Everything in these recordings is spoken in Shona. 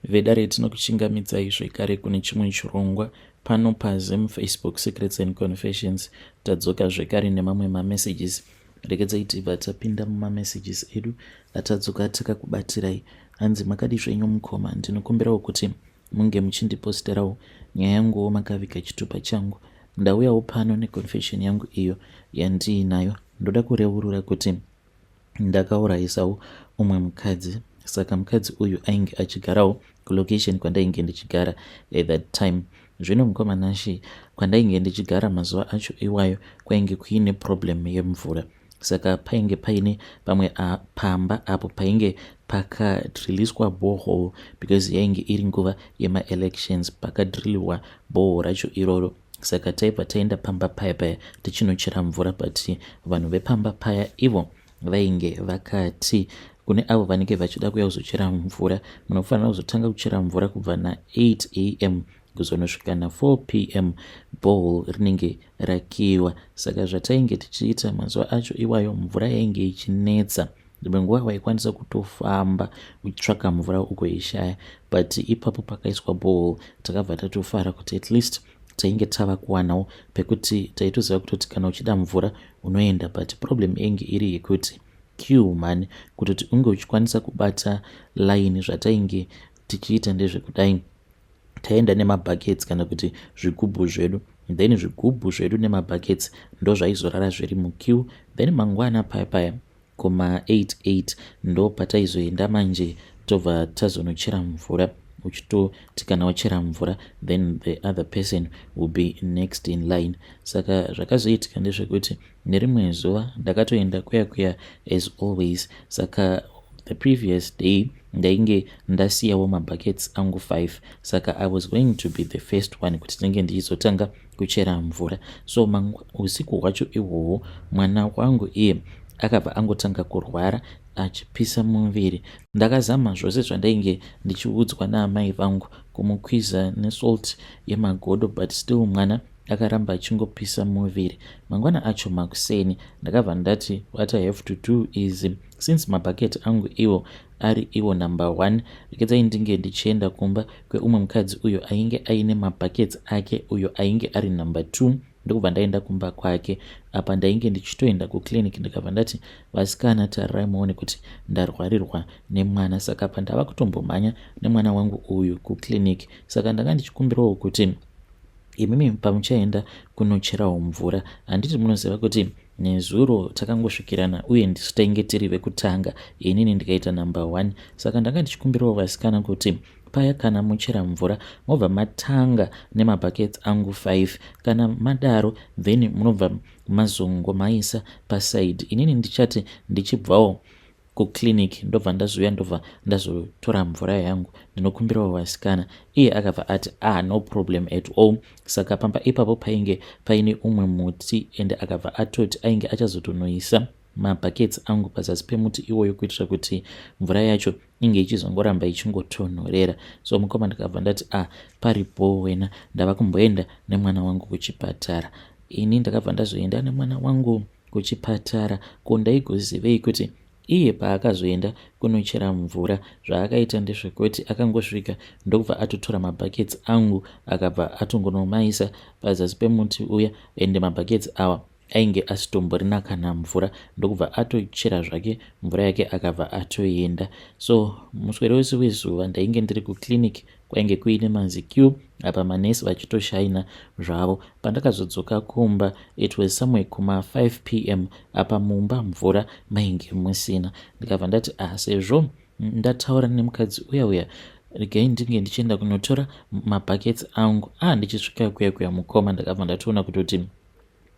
Vedare tinokuchingamidzai zvekare kune chimwe chirongwa pano paZim Facebook Secrets and Confessions. Tadzoka zvekare nemamwe mamessages. Regedzai tibva tapinda mumamessages edu atadzoka takakubatirai. Hanzi makadi zvenyu mukoma, ndinokumbirawo kuti munge muchindiposterawo nyaya yanguwo makaviga chitupa changu. Ndauyawo pano neconfession yangu iyo yandiinayo. Ndoda kureurura kuti ndakaurayisawo umwe mukadzi saka mukadzi uyu ainge achigarawo kulocation kwandainge ndichigara at that time. Zvino mukoma Nashe, kwandainge ndichigara mazuva acho iwayo kwainge kuine problem yemvura, saka painge paine pamwe pamba apo painge pakadriliswa borehole because yainge iri nguva yemaelections, pakadriliwa borehole racho iroro. Saka taibva taenda pamba paya paya tichinochera mvura, but vanhu vepamba paya ivo vainge vakati kune avo vanenge vachida kuuya kuzochera mvura, munofanira kuzotanga kuchera mvura kubva na8 am kuzonosvika na4 pm, borehole rinenge rakiwa. Saka zvatainge tichiita mazuva acho iwayo, mvura yainge ichinetsa. Dzimwe nguva waikwanisa kutofamba uchitsvaka mvura ugoishaya, but ipapo pakaiswa borehole takabva tatofara kuti at least tainge tava kuwanawo pekuti taitoziva kutoti kana uchida mvura unoenda. But problem yainge iri yekuti queue mani, kutoti unge uchikwanisa kubata line. Zvatainge tichiita ndezvekudai: taenda nemabuckets kana kuti zvigubhu zvedu, then zvigubhu zvedu nemabuckets ndo zvaizorara zviri muqueue. Then mangwana paya paya kuma88 ndo pataizoenda manje, tobva tazonochera mvura. Uchitoti kana wachera mvura, then the other person will be next in line. Saka zvakazoitika ndezvekuti nerimwe zuva ndakatoenda kuya kuya as always. Saka the previous day ndainge ndasiyawo mabuckets angu 5, saka I was going to be the first one kuti ndinge ndichizotanga kuchera mvura. So usiku hwacho ihwohwo mwana wangu iye akabva angotanga kurwara achipisa muviri. Ndakazama zvose zvandainge ndichiudzwa naamai vangu, kumukwiza nesalt yemagodo, but still mwana akaramba achingopisa muviri. Mangwana acho makuseni ndakabva ndati, what I have to do is, since mabhaketi angu iwo ari iwo number one, rekedzai ndinge ndichienda kumba kweumwe mukadzi uyo ainge aine mabhakets ake, uyo ainge ari number two. Ndokubva ndaenda kumba kwake. Apa ndainge ndichitoenda kuclinic. Ndikabva ndati, vasikana, tarirai muone kuti ndarwarirwa nemwana, saka apa ndava kutombomhanya nemwana wangu uyu kuclinic. Saka ndanga ndichikumbirawo kuti imimi pamuchaenda kunocherawo mvura, handiti munoziva kuti nezuro takangosvikirana uye ndisu tainge tiri vekutanga, inini ndikaita number one. Saka ndanga ndichikumbirawo vasikana kuti paya kana muchera mvura mobva matanga nemabhakets angu 5. Kana madaro, then munobva mazongomaisa paside. Inini ndichati ndichibvawo kuclinic ndobva ndazouya, ndobva ndazotora mvura yangu. Ndinokumbirawo vasikana. Iye akabva ati, ah, no problem at all. Saka pamba ipapo painge paine umwe muti, ende akabva atoti ainge achazotonoisa mabhakets angu pazasi pemuti iwoyo kuitira kuti mvura yacho inge ichizongoramba ichingotonhorera. So mukoma, ndikabva ndati, ah, paripo wena, ndava kumboenda nemwana wangu kuchipatara. Ini ndakabva ndazoenda nemwana wangu kuchipatara. Ko ndaigozivei kuti iye paakazoenda kunochera mvura, zvaakaita ndezvekuti akangosvika ndokubva atotora mabhakets angu, akabva atongonomaisa pazasi pemuti uya, ende mabhakets awa ainge asitomborina kana mvura. Ndokubva atochera zvake mvura yake, akabva atoenda. So muswero wese wezuva ndainge ndiri kuclinic, kwainge kuine maziqueue apa, manesi vachitoshaina zvavo. Pandakazodzoka kumba, it was somewhere kuma5 pm. Apa mumba mvura mainge musina. Ndikabva ndati, ah, sezvo ndataura nemukadzi uya uya, regai ndinge ndichienda kunotora mabhakets angu. Ah, ndichisvika kuya kuya, mukoma, ndakabva ndatoona kutoti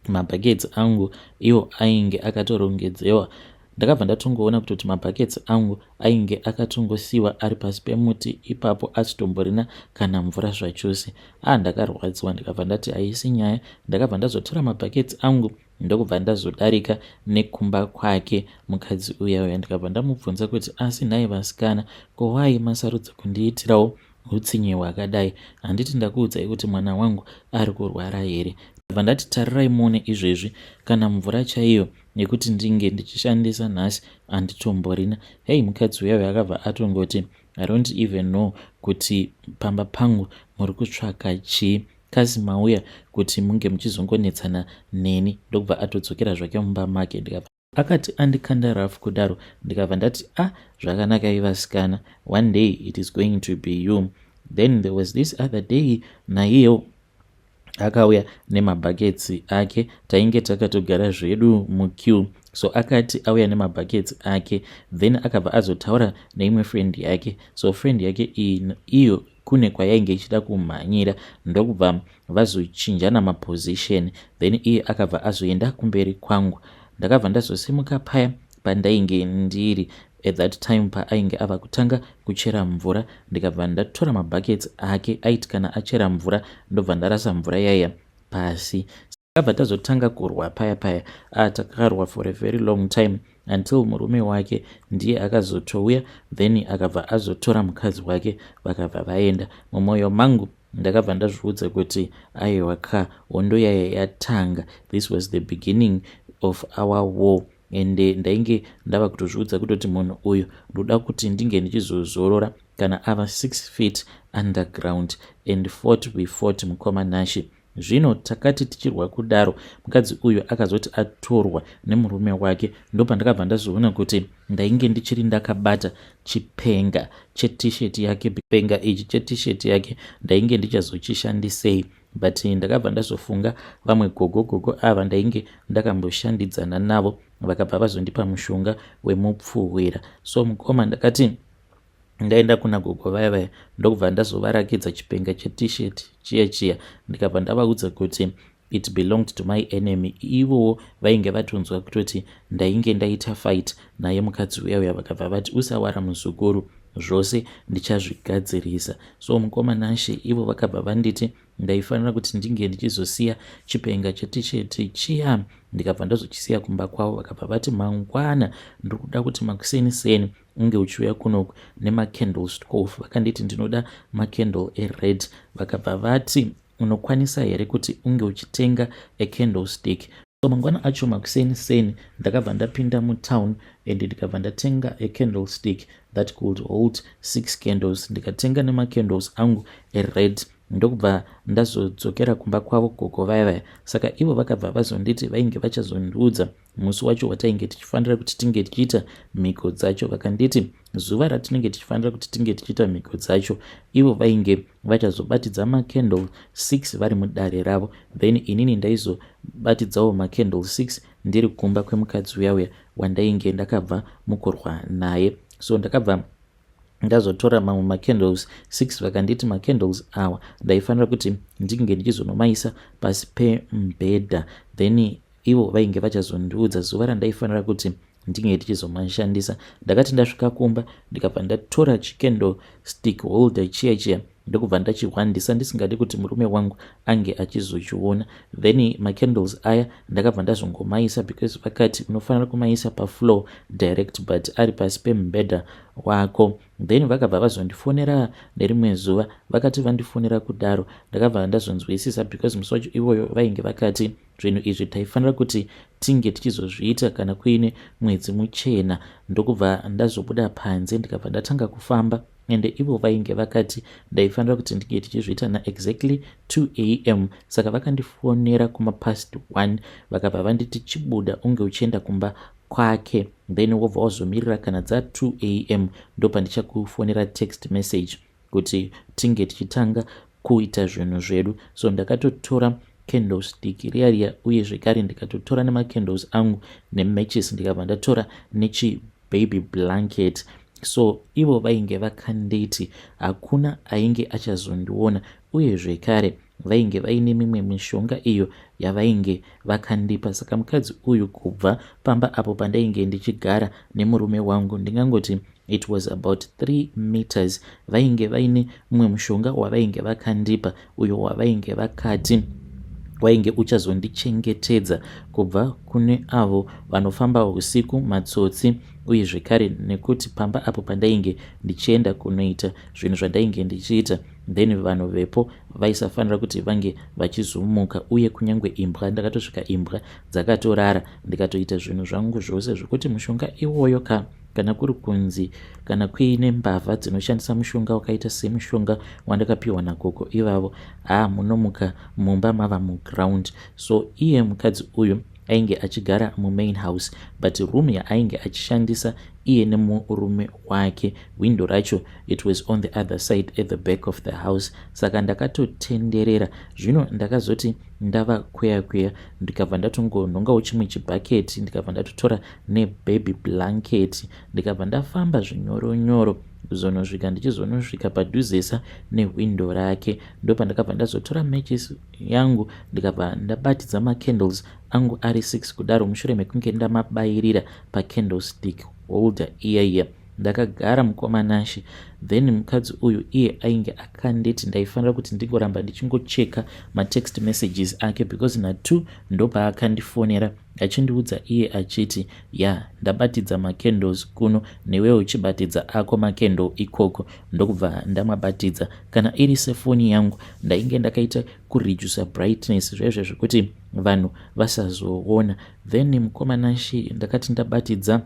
mabhakets angu iwo ainge akatorongedzewa. Ndakabva ndatongoona kutoti mabhakets angu ainge akatongosiyiwa ari pasi pemuti ipapo, asitomborina kana mvura zvachose. A, ndakarwadziwa. Ndikabva ndati haisi nyaya. Ndakabva ndazotora mabhakets angu, ndokubva ndazodarika nekumba kwake mukadzi uya uya. Ndikabva ndamubvunza kuti, asi nhai vasikana, ko wai masarudza kundiitirawo utsinye hwakadai? Handiti ndakuudzai kuti mwana wangu ari kurwara here? Ndabva ndati, tarirai muone izvezvi, kana mvura chaiyo yekuti ndinge ndichishandisa nhasi handitomborina. Hei, mukadzi uya uyo akabva atongoti, I don't even know kuti pamba pangu muri kutsvaka chii, kasi mauya kuti munge muchizongonetsana neni. Ndokubva atodzokera zvake mumba make. Ndikabva akati andikanda rafu kudaro, ndikabva ndati, "A ah, zvakanaka ivasikana, one day it is going to be you." Then there was this other day, naiyewo akauya nemabhaketsi ake. Tainge takatogara zvedu muqueue, so akati auya nemabhaketsi ake, then akabva azotaura neimwe friend yake. So friend yake iyo kune kwayainge ichida kumhanyira, ndokubva vazochinjana maposition. Then iye akabva azoenda kumberi kwangu. Ndakabva ndazosimuka paya pandainge ndiri at that time paainge ava kutanga kuchera mvura. Ndikabva ndatora mabhaketsi ake. Aiti kana achera mvura, ndobva ndarasa mvura yaiya pasi. Takabva tazotanga kurwa paya paya. Takarwa for a very long time until murume wake ndiye akazotouya, then akabva azotora mukadzi wake, vakabva vaenda. Mumwoyo mangu ndakabva ndazviudza kuti, "Aiwa ka, hondo yaya yatanga." This was the beginning of our war, ende ndainge ndava kutozviudza kutoti munhu uyu ndoda kuti ndinge ndichizozorora kana ava 6 feet underground. And fought we fought, mukoma Nashe. Zvino takati tichirwa kudaro, mukadzi uyu akazoti atorwa nemurume wake. Ndopandakabva ndazoona kuti ndainge ndichiri ndakabata chipenga chetisheti yake. Penga ichi chetisheti yake ndainge ndichazochishandisei? But ndakabva ndazofunga vamwe gogo gogo ava ndainge ndakamboshandidzana navo, vakabva vazondipa mushonga wemupfuhwira. So mukoma, ndakati ndaenda kuna gogo vaya vaya, ndokubva ndazovarakidza chipenga chetisheti chiya chiya. Ndikabva ndavaudza kuti it belonged to my enemy. Ivowo vainge vatonzwa kutoti ndainge ndaita fight naye mukadzi uya uya. Vakabva vati, "Usawara muzukuru, zvose ndichazvigadzirisa." So mukoma Nashe, ivo vakabva vanditi ndaifanira kuti ndinge ndichizosiya chipenga chetisheti chiya. Ndikabva ndazochisiya kumba kwavo. Vakabva vati, "Mangwana ndiri kuda kuti makuseni seni unge uchiuya kunoku nemacandles 12." Vakanditi ndinoda macandle ered. Vakabva vati, "Unokwanisa here kuti unge uchitenga acandle stick?" So mangwana acho makuseni seni ndakabva ndapinda mutown and ndikabva ndatenga acandle stick that could hold six candles. Ndikatenga nemacandles angu ered, ndokubva ndazodzokera kumba kwavo gogo vaya vaya. Saka ivo vakabva vazonditi vainge vachazondiudza musi wacho watainge tichifanira kuti tinge tichiita mhiko dzacho. Vakanditi zuva ratinenge tichifanira kuti tinge tichiita mhiko dzacho, ivo vainge vachazobatidza macandle 6 vari mudare ravo, then inini ndaizobatidzawo macandle 6 ndiri kumba kwemukadzi uya uya wandainge ndakabva mukurwa naye. So ndakabva ndazotora mamwe macandles 6. Vakanditi macandles awa ndaifanira kuti ndinge ndichizonomaisa pasi pemubhedha, then ivo vainge vachazondiudza zuva randaifanira kuti ndinge ndichizomashandisa. Ndakati ndasvika kumba, ndikabva ndatora chicandle stick holder chiya chiya, ndokubva ndachihwandisa ndisingadi kuti murume wangu ange achizochiona. Then macandles aya ndakabva ndazongomaisa, because vakati unofanira kumaisa pafloor direct, but ari pasi pemubhedha wako. Then vakabva vazondifonera nerimwe zuva. Vakati vandifonera kudaro, ndakabva ndazonzwisisa, because musi wacho iwoyo vainge vakati zvinhu izvi taifanira kuti tinge tichizozviita kana kuine mwedzi muchena. Ndokubva ndazobuda panze, ndikabva ndatanga kufamba. Ende ivo vainge vakati ndaifanira kuti ndinge tichizviita naexactly 2 a.m. Saka vakandifonera kumapast 1, vakabva vanditi, "Chibuda unge uchienda kumba kwake, then wobva wazomirira kana dza2 a.m., ndopandichakufonera text message kuti tinge tichitanga kuita zvinhu zvedu." So ndakatotora candlestick riya riya, uye zvekare ndikatotora nemacandles angu nematches, ndikabva ndatora nechibaby blanket. So ivo vainge vakanditi hakuna ainge achazondiona, uye zvekare vainge vaine mimwe mishonga iyo yavainge vakandipa. Saka mukadzi uyu, kubva pamba apo pandainge ndichigara nemurume wangu, ndingangoti it was about 3 meters. Vainge vaine mumwe mushonga wavainge vakandipa, uyo wavainge vakati wainge uchazondichengetedza kubva kune avo vanofamba usiku, matsotsi, uye zvekare nekuti pamba apo pandainge ndichienda kunoita zvinhu zvandainge ndichiita, then vanhu vepo vaisafanira kuti vange vachizumuka. Uye kunyange imbwa, ndakatosvika imbwa dzakatorara, ndikatoita zvinhu zvangu zvose, zvekuti mushonga iwoyo ka. Kana kuri kunzi kana kuine mbavha dzinoshandisa mushonga wakaita semushonga wandakapiwa nagogo ivavo, haa, munomuka mumba mava muground. So iye mukadzi uyu ainge achigara mumain house, but room yaainge achishandisa iye nemurume wake, window racho, it was on the other side at the back of the house. Saka ndakatotenderera. Zvino ndakazoti ndava kweya kweya, ndikabva ndatongonhongawo chimwe chibhaketi, ndikabva ndatotora nebaby blanket, ndikabva ndafamba zvinyoronyoro kuzonosvika, ndichizonosvika padhuzesa nehwindo rake. Ndopandakabva ndazotora matches yangu, ndikabva ndabatidza macandles angu ari 6 kudaro. Mushure mekunge ndamabayirira pacandlestick holder iya iya, ndakagara, mukoma Nashe. Then mukadzi uyu iye ainge akanditi ndaifanira kuti ndingoramba ndichingocheka matext messages ake, because na2 ndopaakandifonera achindiudza iye achiti, "Ya, ndabatidza macandles kuno, newewo uchibatidza ako macandle ikoko." Ndokubva ndamabatidza. Kana iri sefoni yangu, ndainge ndakaita kuredusa brightness zvaizvo zvekuti vanhu vasazoona. Then, mukoma Nashe, ndakati ndabatidza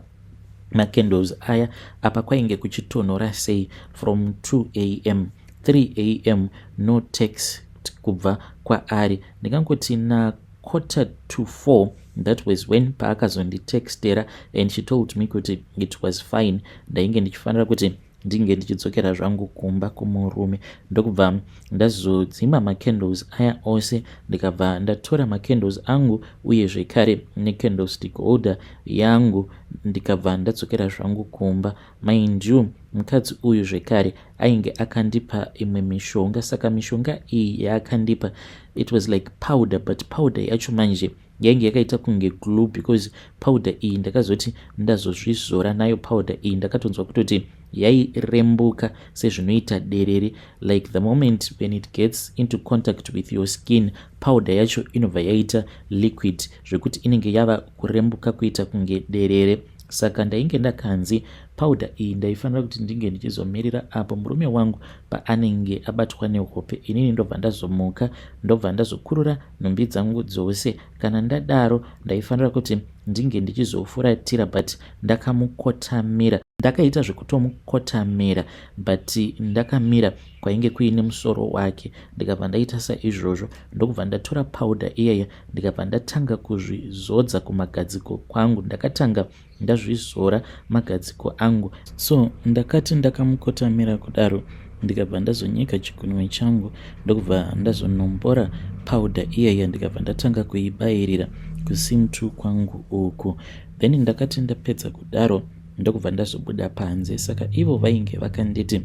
macandles aya, apa kwainge kuchitonhora sei. From 2 a.m., 3 a.m., no text kubva kwaari. Ndingangoti na 3:45, that was when paakazonditextera, and she told me kuti it was fine, ndainge ndichifanira kuti ndinge ndichidzokera zvangu kumba kumurume. Ndokubva ndazodzima macandles aya ose, ndikabva ndatora macandles angu uye zvekare necandlestick holder yangu, ndikabva ndadzokera zvangu kumba. Mind you, mukadzi uyu zvekare ainge akandipa imwe mishonga. Saka mishonga iyi yaakandipa, it was like powder, but powder yacho manje yainge yakaita kunge glue, because powder iyi ndakazoti ndazozvizora nayo powder iyi, ndakatonzwa kutoti yairembuka sezvinoita derere. Like the moment when it gets into contact with your skin, powder yacho inobva yaita liquid, zvekuti inenge yava kurembuka kuita kunge derere. Saka ndainge ndakanzi powder iyi ndaifanira kuti ndinge ndichizomirira apo murume wangu paanenge abatwa nehope, inini ndobva ndazomuka, ndobva ndazokurura nhumbi dzangu dzose. Kana ndadaro, ndaifanira kuti ndinge ndichizofuratira, but ndakamukotamira. Ndakaita zvekutomukotamira, but ndakamira kwainge kuine musoro wake. Ndikabva ndaita saizvozvo, ndokubva ndatora powder iyaya, ndikabva ndatanga kuzvizodza kumagadziko kwangu. Ndakatanga ndazvizora magadziko angu. So ndakati ndakamukotamira kudaro, ndikabva ndazonyika chigunwe changu, ndokubva ndazonombora powder iyaya, ndikabva ndatanga kuibayirira kusimtu kwangu uku. Then ndakati ndapedza kudaro, ndokubva ndazobuda panze. Saka ivo vainge vakanditi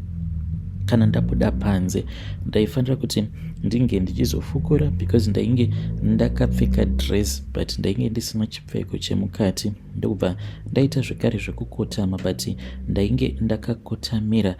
kana ndabuda panze, ndaifanira kuti ndinge ndichizofukura, because ndainge ndakapfeka dress, but ndainge ndisina chipfeko chemukati. Ndokubva ndaita zvekare zvekukotama, but ndainge ndakakotamira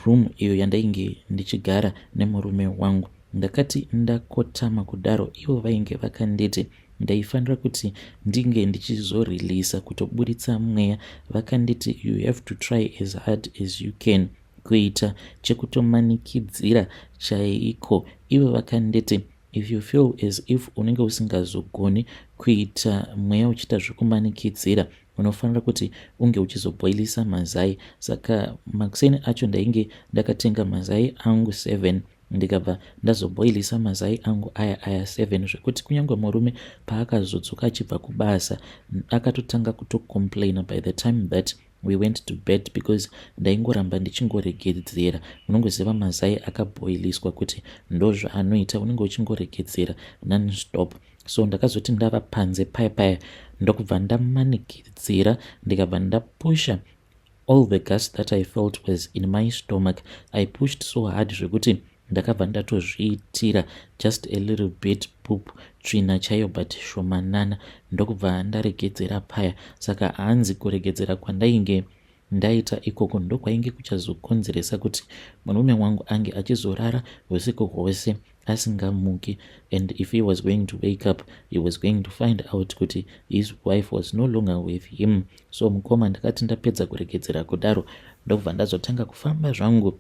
room iyo yandainge ndichigara nemurume wangu. Ndakati ndakotama kudaro, ivo vainge vakanditi ndaifanira kuti ndinge ndichizorilisa, kutoburitsa mweya. Vakanditi, "You have to try as hard as you can," kuita chekutomanikidzira chaiko. Ivo vakanditi, "If you feel as if unenge usingazogoni kuita mweya uchiita zvekumanikidzira, unofanira kuti unge uchizobhoilisa mazai." Saka makuseni acho ndainge ndakatenga mazai angu 7, ndikabva ndazobhoilisa mazai angu aya aya 7, zvekuti kunyange murume paakazodzoka achibva kubasa, akatotanga kutocomplaina by the time that we went to bed, because ndaingoramba ndichingoregedzera. Unongoziva mazai akabhoiliswa kuti ndozvaanoita, unenge uchingoregedzera nonstop. So ndakazoti ndava panze paya paya, ndokubva ndamanikidzira, ndikabva ndapusha all the gas that I felt was in my stomach. I pushed so hard zvekuti ndakabva ndatozviitira just a little bit poop, tsvina chaiyo, but shomanana, ndokubva ndaregedzera paya. Saka hanzi kuregedzera kwandainge ndaita ikoko ndokwainge kuchazokonzeresa kuti murume wangu ange achizorara usiku hwose asingamuki, and if he was going to wake up, he was going to find out kuti his wife was no longer with him. So mukoma, ndakati ndapedza kuregedzera kudaro, ndokubva ndazotanga kufamba zvangu.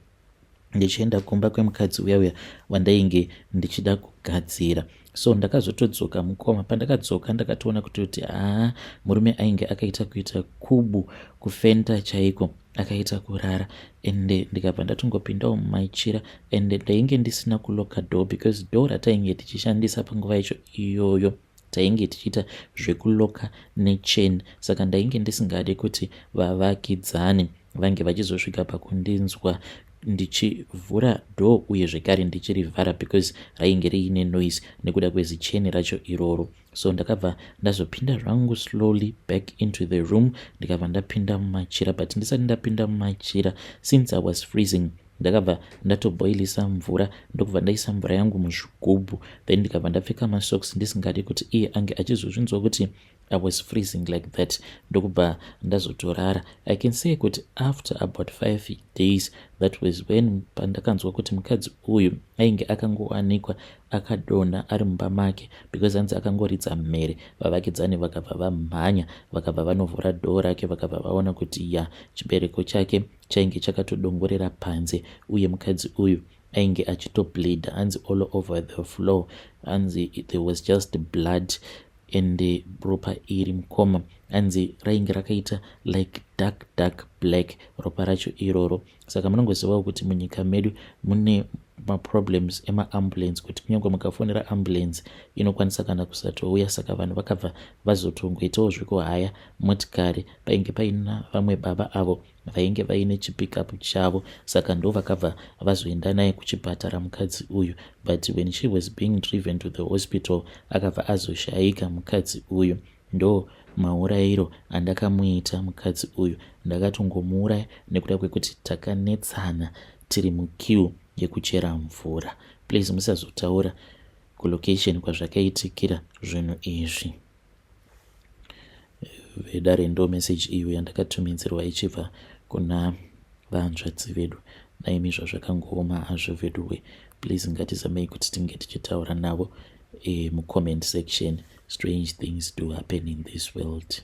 Ndichienda kumba kwemukadzi uya uya wandainge ndichida kugadzira. So ndakazotodzoka mukoma. Pandakadzoka ndakatoona kuti haa, murume ainge akaita kuita kubu, kufenda chaiko, akaita kurara. Ende ndikabva ndatongopindawo mumachira, ende ndainge ndisina kuloka door, because door ratainge tichishandisa panguva yacho iyoyo tainge tichiita zvekuloka nechain. Saka ndainge ndisingadi kuti vavakidzani vange vachizosvika pakundinzwa ndichivhura door uye zvekare ndichirivhara, because rainge riine noise nekuda kwezicheni racho iroro. So ndakabva ndazopinda zvangu slowly back into the room, ndikabva ndapinda mumachira. But ndisati ndapinda mumachira, since I was freezing, ndakabva ndatoboilisa mvura, ndokubva ndaisa mvura yangu muzvigubhu. Then ndikabva ndapfeka masocks, ndisingadi kuti iye ange achizozvinzwa kuti I was freezing like that. Ndokubva ndazotorara. I can say kuti after about 5 days, that was when pandakanzwa kuti mukadzi uyu ainge akangowanikwa akadonha ari mumba make, because anzi akangoridza mhere, vavakidzani vakabva vamhanya, vakabva vanovhura door rake, vakabva vaona kuti ya, chibereko chake chainge chakatodongorera panze, uye mukadzi uyu ainge achitobleeda, hanzi all over the floor. Hanzi there was just blood, and ropa iri, mukoma, hanzi rainge rakaita like dark, dark black, ropa racho iroro. Saka munongozivawo kuti munyika medu mune maproblems emaambulance, kuti kunyange mukafonera ambulance inokwanisa kana kusatouya. Saka vanhu vakabva vazotongoitawo zvekuhaya motikari. Painge paina vamwe baba avo vainge vaine chipickup chavo, saka ndo vakabva vazoenda naye kuchipatara mukadzi uyu. But when she was being driven to the hospital, akabva azoshayika mukadzi uyu. Ndo maurayiro andakamuita mukadzi uyu. Ndakatongomuuraya nekuda kwekuti takanetsana tiri muqueue yekuchera mvura. Please musazotaura kulocation kwazvakaitikira zvinhu izvi, vedare. Ndo message iyo yandakatumidzirwa ichibva kuna vanzvadzi vedu. Naimi, zvazvakangooma hazvo veduwe. Please ngatizamei kuti tinge tichitaura navo mucomment section. Strange things do happen in this world.